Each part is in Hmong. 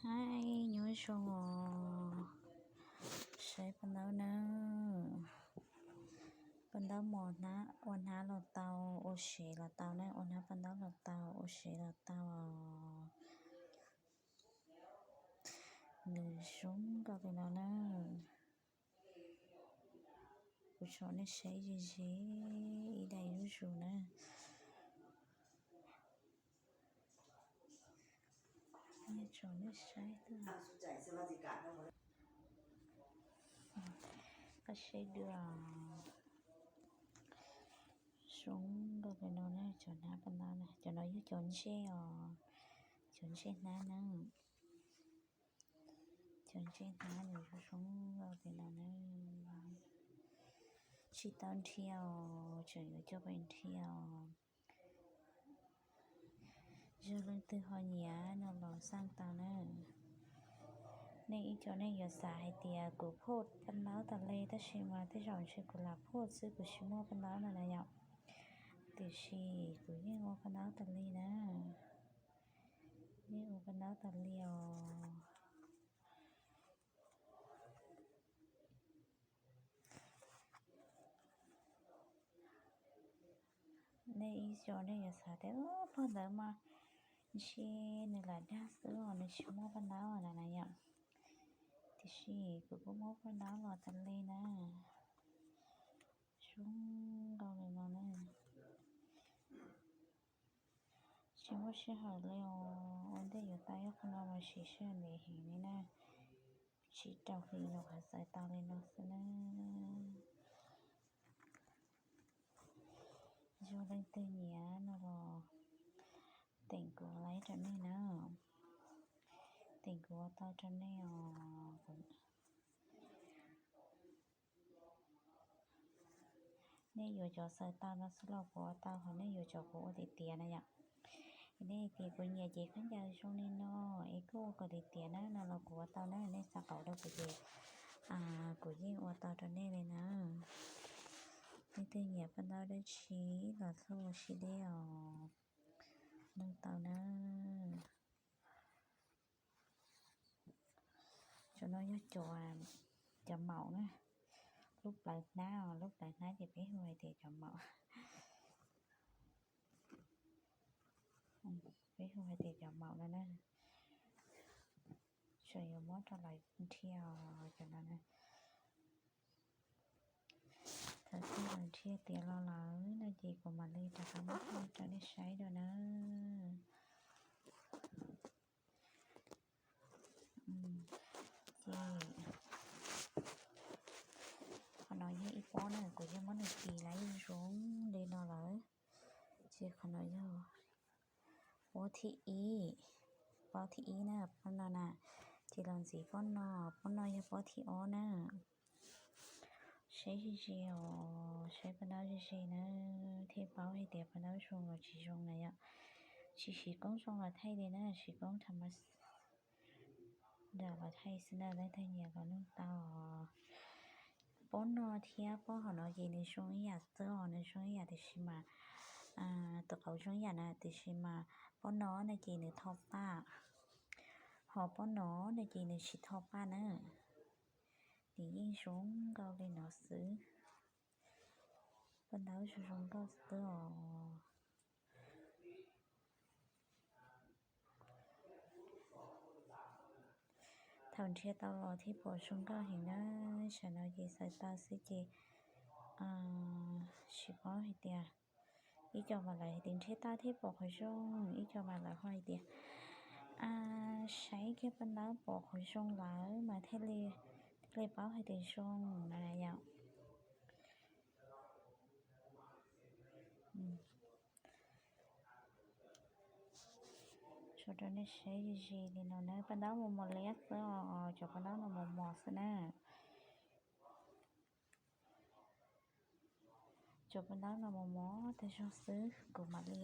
Hais nyob zoo os, saib paj ntaub na. Paj ntaub mos hnab, ua hnab los tau, ua sev los tau na, ua hnab paj ntaub los tau, ua sev los tau os. Nws zoo nkauj li no na. Kuv tsom nej saib ze ze ib daim zuj zus na. Tsom nej saib, koj saib dua. Zoo nkauj li no na, cov hnab paj ntaub na, cov no yog cov ntsej os, cov ntsej hnab na. Cov ntsej hnab nws zoo nkauj li no na. Tsis tau nrhiav os, tseem yuav coj pais nrhiav os. Yog leej twg ho nyiam no los xaj tau na. Nej ib co nej yuav xav hais tias kuv phoj paj ntaub tas li, tab sis mas tej zaum ntshe kuv lam phoj xwb, kuv tsis muaj paj ntaub no na yom. Tiam sis kuv yeej ua paj ntaub tas li na. Yeej ua paj ntaub tas li os. Nej ib co nej yuav xav tias phoj ntawd mas ntshe nws lam dag xwb os, nws tsis muaj paj ntaub na na yom. Tiam sis kuv kuj muab paj ntaub los tas li na. Zoo nkauj li no na. Tsis muaj sij hawm li os, ua ntej yuav tau ib qho no mas siv sij hawm ntev heev li na. Tsis rau hli los qhov xaws tau li no xwb na. Yog leej twg nyiam no los teem kuv laib rau nej na. Teem kuv ua tau rau nej os. Nej yuav cov xaws tau no xwb los kuv ua tau, ho nej yuav cov kuv ua tiav tiav na yom. Nej tias kuv nyiam ces khaub ncaws zoo li no es koj ua kom tiav tiav na no los kuv ua tau na, nej xav qauv rau kuv ces kuv yeej ua tau rau nej li na. Nej twg nyiam paj ntaub dab tsi los txhob ua siab deb os, nug tau na. Cov no yog cov, cov maum na, lub plawv hnab os, lub plawv hnab ces peb hu hais tias cov maum. Peb hu hais tias cov maum no na. Tseem yuav muab rau lawv nrhiav cov no na. Thaum twg lawv nrhiav tiav los lawm no ces kuv mam li rov qab muab rau nej saib dua na. Ces qhov no yog ib pob na, kuv yeej muab nws tis lawm zoo li no lawm. Ces qhov no yog pob thib ib, pob thib ib na, pob no na. Ces los ntxiv pob no, pob no yog pob thib ob na. Saib ze ze os, saib paj ntaub ze ze na, thiaj paub hais tias paj ntaub zoo los tsis zoo na yom. Tsis siv koob zoo los thaij li na, siv koob tham mas nram los thaij xwb na, leej twg nyiam los nug tau. Pob no thiab pob hauv no ces nws zoo ib yam xwb os, nws zoo ib yam tiam sis mas tus qauv zoo ib yam na, tiam sis mas pob no no ces nws tho paj, ho pob no no ces nws tsis tho paj na. Nws yeej zoo nkauj li no xwb. Paj ntaub zoo zoo nkauj xwb os. Thaum nrhiav tau los thiaj pom zoo nkauj heev na. Tam no ces xaws tau xwb ces tsis paub hais tias, ib co mas lawv hais tias nrhiav tau thiaj pom qhov zoo, ib co mas lawv ho hais tias saib kiag paj ntaub pom qhov zoo lawm mas thiaj li, thiaj li paub hais tias zoo no na yom. Tso rau nej saib ze ze li no na, paj ntaub mos mos liab xwb os, cov paj ntaub no mos mos xwb na. Cov paj ntaub no mos mos tag zog xwb, kuv mam li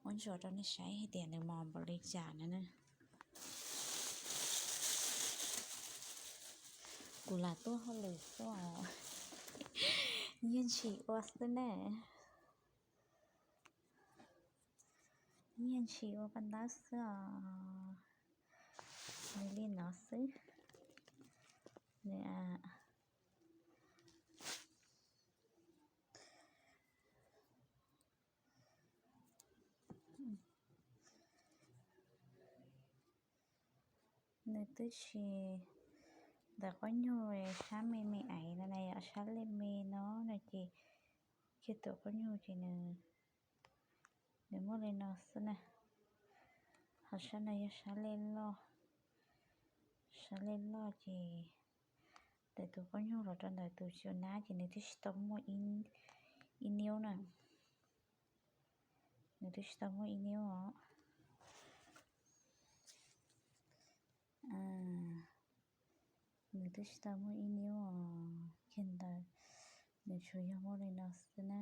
muab ntsuas rau nej saib hais tias nws mos npaum li cas na. Kuv lam tuaj hauj lwm xwb os, nyiaj ntshis ua xwb na. Nyiaj ntshis ua paj ntaub xwb os. Nws, nws twb tsis, ntawm qub nyuag sab me me aiv no na yom, sab lej me no no ces kiag tus qub nyuag ces nws, nws muaj li no xwb na. Ho sab no yog sab lej loj, sab lej loj ces ntawm tus qub nyuag los rau ntawm tus tsis ua nab ces nws twb tsis tau muaj ib niub na. Nws twb tsis tau muaj ib niub os. Nws twb tsis tau muaj ib niub os, kiag ntawd nws tsuas yog muaj li no xwb na.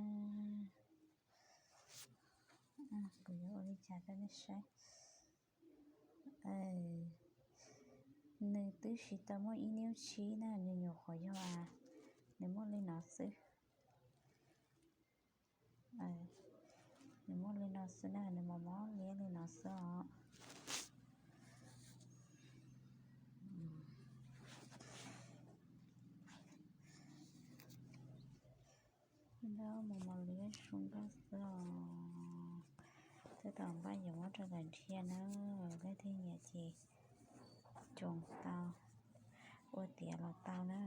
Kuv yuav ua li cas rau nej saib. Nws twb tsis tau muaj ib niub tsib na, nws nyuam qhuav yog, nws muaj li no xwb. Nws muaj li no xwb na, nws mos mos liab li no xwb os. Ntab mos mos liab zoo nkauj xwb os. Tej tom npaj yuav muab rau lawv nrhiav na, leej twg nyiam ces coom tau, ua tiav los tau na.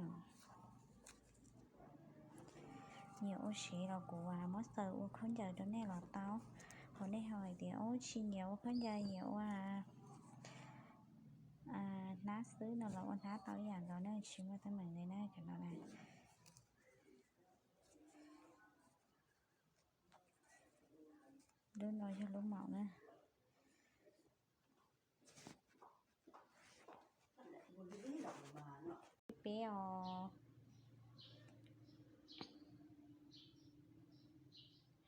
Nyiam ua siv los kuv muab xaws ua khaub ncaws rau nej los tau. Ho nej ho hais tias ub tsis nyiam ua khaub ncaws, nyiam ua hnab xwb no los ua hnab tau ib yam nkaus na, tsis muaj teeb meem li na cov no na. Lub no yog lub maum na. Thib peb os.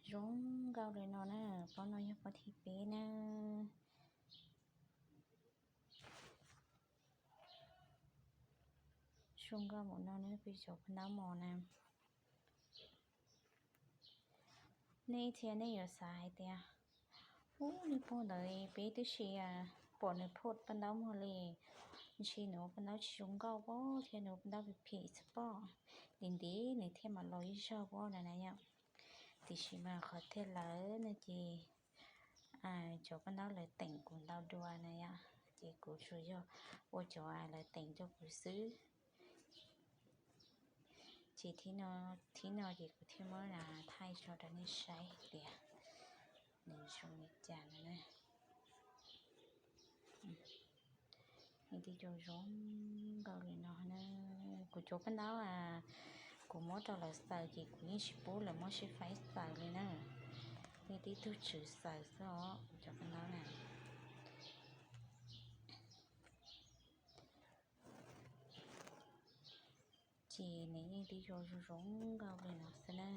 Zoo nkauj li no na, pob no yog pob thib peb na. Zoo nkauj mus no na peb cov paj ntaub mos na. Nej thiab nej yuav xav hais tias, ub, nws pog ntawd peb twb tsis pom nws phot paj ntaub muag li, ntshe nws ua paj ntaub tsis zoo nkauj pob thiab nws ua paj ntaub phem phem xwb pob, ntim ntim nws thiaj mam los ib zaug pob na na yom. Tiam sis mas qhov tiag lawm no ces cov paj ntaub lawv teem kuv ntau dua na yom, ces kuv tsuas yog ua cov lawv teem rau kuv xwb. Ces thib no ces kuv thiaj muab thaij tso rau nej saib tias nws zoo li cas no na. Nws twb zoo zoo nkauj li no na. Kuv cov paj ntaub kuv muab rau lawv xaws ces kuv yeej tsis pub lawv muab sib faib xaws li na. Yeej tib tug tswv xaws xwb os kuv cov paj ntaub na. Ces nws yeej tib zoo zoo nkauj li no xwb na.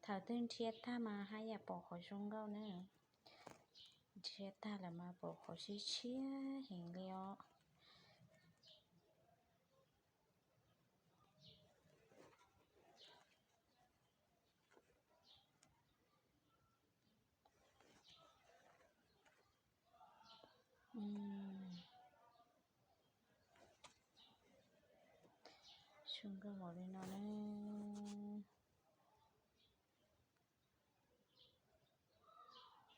Thaum twg nrhiav tag mas haj yam pom qhov zoo nkauj na. Nrhiav tag lawm mas pom qhov tshiab tshiab heev li os. Zoo nkauj npaum li no na.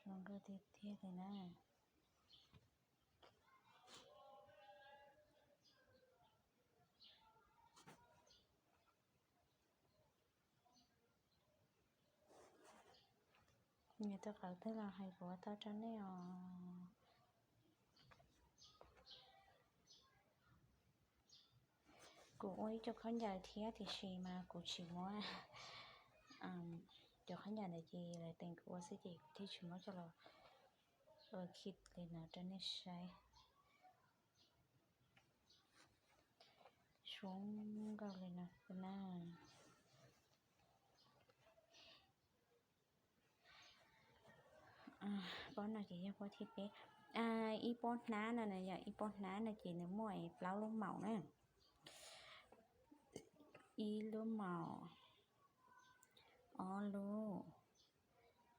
Zoo nkauj tiag tiag li na. Nyiam tus qauv twg los hais kuv ua tau rau nej os. Kuv ua ib co khaub ncaws thiab tiam sis mas kuv tsis muab, cov khaub ncaws ntawd ces lawv teem kuv ua xwb ces kuv thiaj tsis muab coj los ua khij li no rau nej saib. Zoo nkauj li no xwb na. Pob no ces yog pob thib peb. Ib pob hnab no na yom, ib pob hnab no ces nws muaj plaub lub maum na. Ib lub maum, ob lub,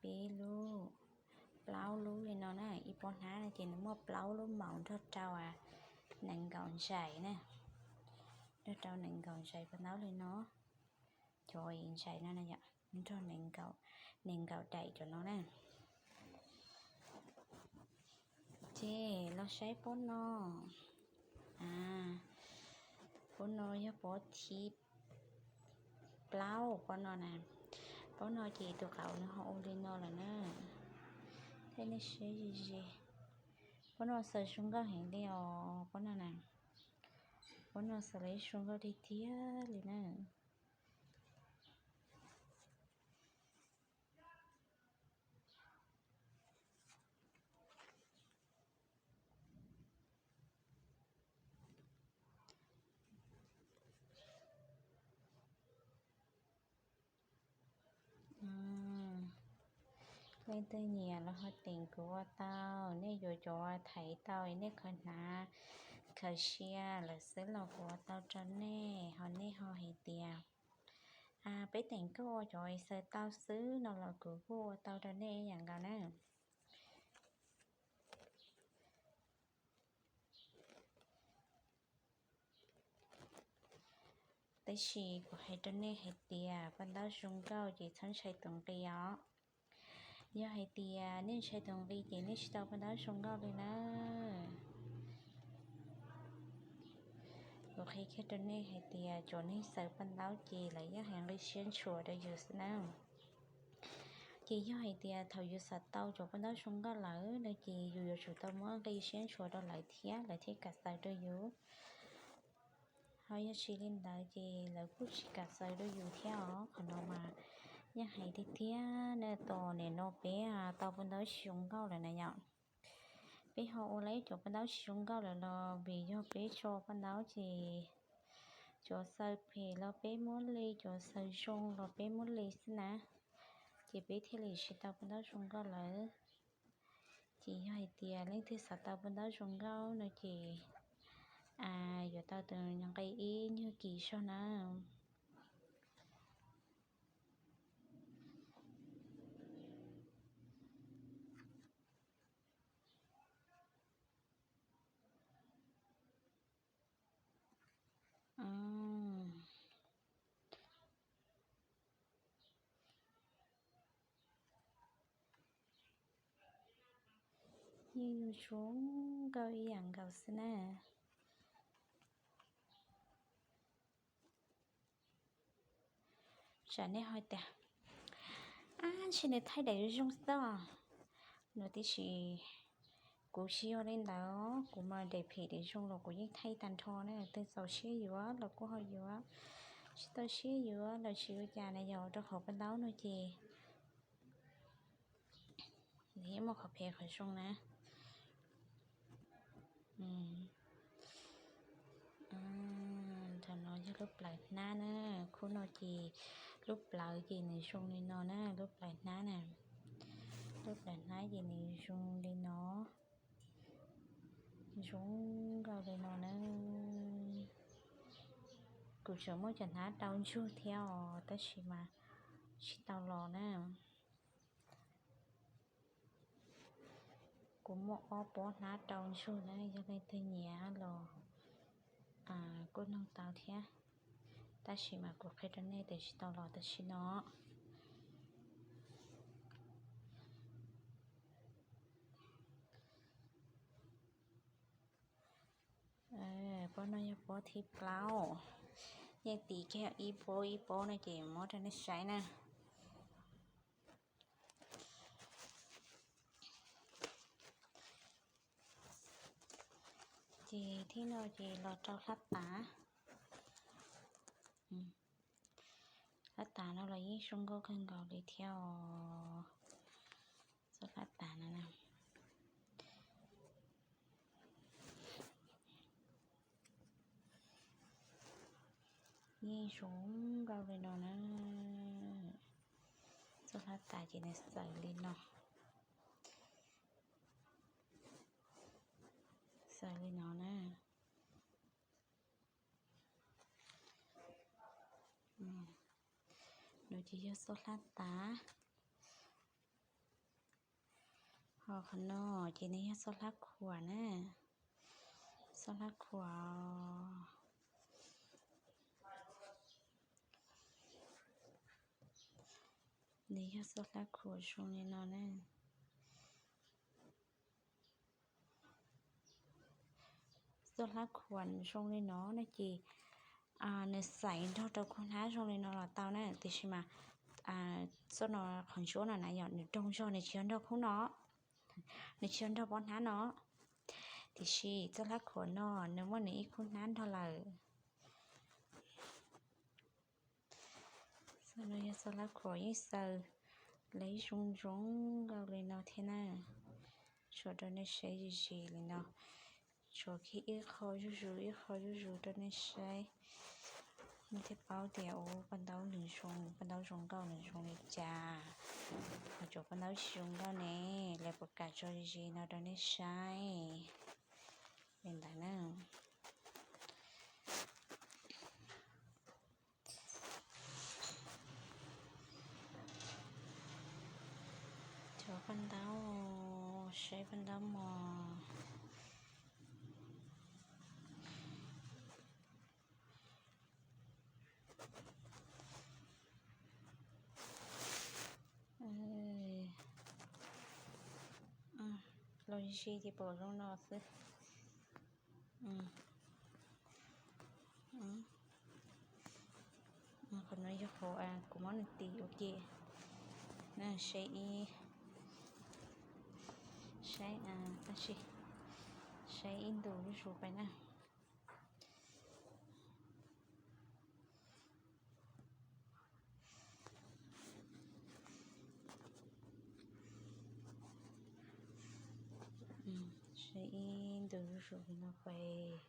peb lub, plaub lub li no na, ib pob hnab. ces nws muaj plaub lub maus nrog rau nees nkaum ntsais na, nrog rau nees nkaum ntsais paj ntaub li no. Cov ntxhais no na yom, nrog nees nkaum daim cov no na. Ces los saib pob no. Pob no yog pob thib plaub pob no na. Pob no ces tus qauv nws ho ua li no lawm na. Thiab nej saib ze ze, pob no xaws zoo nkauj heev li os pob no na. Pob no xaws li zoo nkauj tiag tiag li na. Leej twg nyiam los ho teem kuv ua tau, nej yuav cov thaiv tau es nej khaws hnav khaws sia lawm xwb los kuv ua tau rau nej, ho nej ho hais tias peb teem koj ua cov xaws tau xwb no los kuv kuj ua tau rau nej ib yam nkaus na. Tab sis kuv hais rau nej hais tias paj ntaub zoo nkauj ces txhob ntshai tus nqi os. Yog hais tias nej ntshai tus nqi ces nej tsis tau paj ntaub zoo nkauj li na. Kuv qhia kiag rau nej hais tias cov neeg xaws paj ntaub ces lawv yeej hais nqi siab ntshua rau yus xwb na. Ces yog hais tias thaum yus xaws tau cov paj ntaub zoo nkauj lawm no ces yus yuav tsum tau muab nqi siab ntshua rau lawv thiab lawv thiaj kam xaws rau yus. Ho yog tsis li ntawd ces lawv kuj tsis kam xaws rau yus thiab os. Qhov no mas yeej hais tiag tiag na, tos nim no peb tau paj ntaub tsis zoo nkauj lawm na yom. Peb ho ua lawm cov paj ntaub tsis zoo nkauj lawm los vim yog peb tso paj ntaub ces cov xaws phem los peb muab li, cov xaws zoo los peb muab li xwb na. Ces peb thiaj li tsis tau paj ntaub zoo nkauj lawm. Ces yog hais tias leej twg xaws tau paj ntaub zoo nkauj no ces yuav tau tus nqi ib nyuag kis zog na. Yeej zoo nkauj ib yam nkaus xwb na. Tsam nej ho tias, ab, ntshe nws thaij daim zoo xwb no, tiam sis kuv tsis yog li ntawd, kuv mas daim phem daim zoo los kuv yeej thaij tag nrho na. Twg txaus siab yuav los kuj ho yuav, tsis txaus siab yuav los tsis ua cas na, yog rau qhov paj ntaub no ces nws yeej muaj qhov phem qhov zoo na. Thaum no yog lub plawv hnab na, khub no ces lub plawv ces nws zoo li no na, lub plawv hnab na, lub plawv hnab ces nws zoo li no, zoo nkauj li no na. Kuv tseem muab cov hnab rau ntsug thiab os, tab sis mas tsis tau los na. Kuv muab ob pob hnab rau ntsug na, yog leej twg nyiam los kuj noog tau thiab, tab sis mas kuv qhia rau nej tias tsis tau los tam sim no. Pob no yog pob thib plaub, yeej tiv kiag ib pob ib pob no ces muab rau nej saib na. Ces thib no ces los rau hlab tav. Hlab tav no los yeej zoo nkauj kawg nkaus li thiab os. Txoj hlab tav no na, yeej zoo nkauj li no na. Txoj hlab tav ces nws xaws li no, xaws li no na. No ces yog txoj hlab tav, ho Qhov no ces nws yog txoj hlab khuam na, txoj hlab khuam. Nws yog txoj hlab khuam zoo li no na. Txoj hlab khuam zoo li no no ces nws xaiv nrog rau khub hnab zoo li no los tau na, tiam sis mas txoj no qhov ntsuab no na yom, nws doog zog, nws tsis yog nrog khub no, nws tsis yog nrog pob hnab no. Tiam sis txoj hlab khuam no nws muaj nws ib khub hnab nrog lawm. Txoj no yog txoj hlab khuam yeej xaws lawv zoo zoo nkauj li no thiab na. Tso rau nej saib ze ze li no, tso kiag ib qho zuj zus ib qho zuj zus rau nej saib, nej thiaj paub tias ua paj ntaub nws zoo, paj ntaub zoo nkauj nws zoo li cas, ho cov paj ntaub tsis zoo nkauj ne, lawv puas kam tso ze ze no rau nej saib li ntawd na. Cov paj ntaub, saib paj ntaub mos. Los ze ces pom zoo no xwb. Qhov no yog qhov kuv muab nws tis ua ke. Saib ib, saib, tab sis saib ib ntus zuj zus pais na. Saib ib ntus zuj zus li no pais.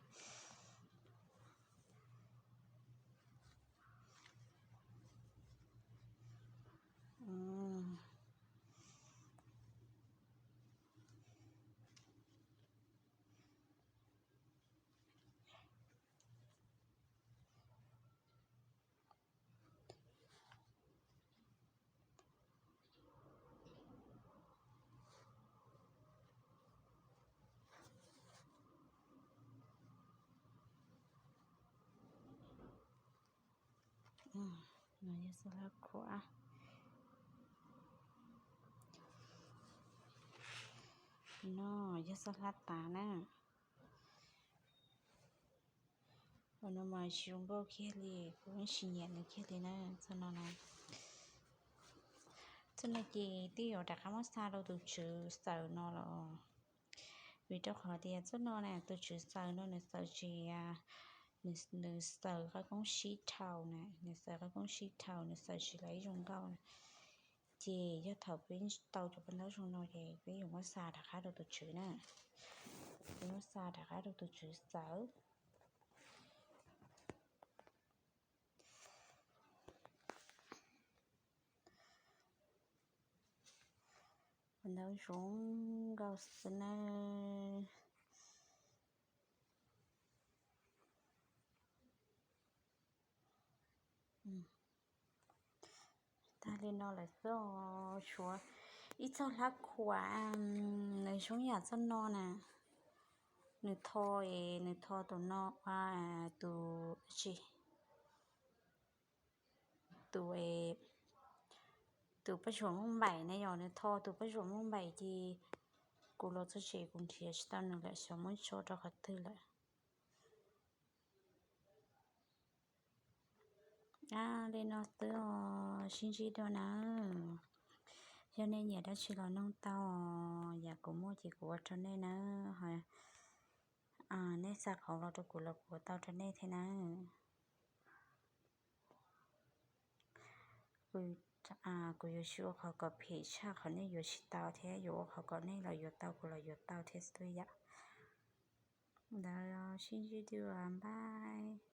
No yog xob hlab khuam. No yog xob hlab tav na. Ua no mas tsis zoo nkauj kiag li, kuv tsis nyiam nws kiag li na. Txoj no no, txoj no ces twb yuav rov qab muab xa rau tus tswv xaws no los, vim rau qhov tias txoj no na tus tswv xaws no nws xaws tsis, nws xaws qhov koob sib dhau na, nws xaws qhov koob sib dhau, nws xaws tsis laiv zoo nkauj na. Ces yog thaum peb tau cov paj ntaub zoo no ces peb yuav muab xa rov qab rau tus tswv na, peb muab xa rov qab rau tus tswv xaws. Paj ntaub zoo nkauj xwb nawb. Tag li no lawm xwb, tshuav ib txoj hlab khuam, nws zoo yam txoj no na. Nws tho, nws tho tus no ua, tus, tus, tus paj zuam muaj npaim na, yog nws tho tus paj zuam muaj npaim ces kuv los txog tsev kuv nrhiav tsis tau nws lawm, xyov muab tso rau qhov twg lawm. Li no xwb os, sib ntsib dua nawb. Yog nej nyiam dab tsi los noog tau, yam kuv muaj ces kuv ua rau nej nawb. Nej xa qauv los rau kuv los kuv ua tau rau nej thiab nawb. Kuv yuav tsis ua qhov kom phem tshaj qhov nej yuav tsis tau thiab, yuav ua qhov kom nej los yuav tau kuv los yuav tau thiab xwb yom. Ntawd sib ntsib dua, npaj.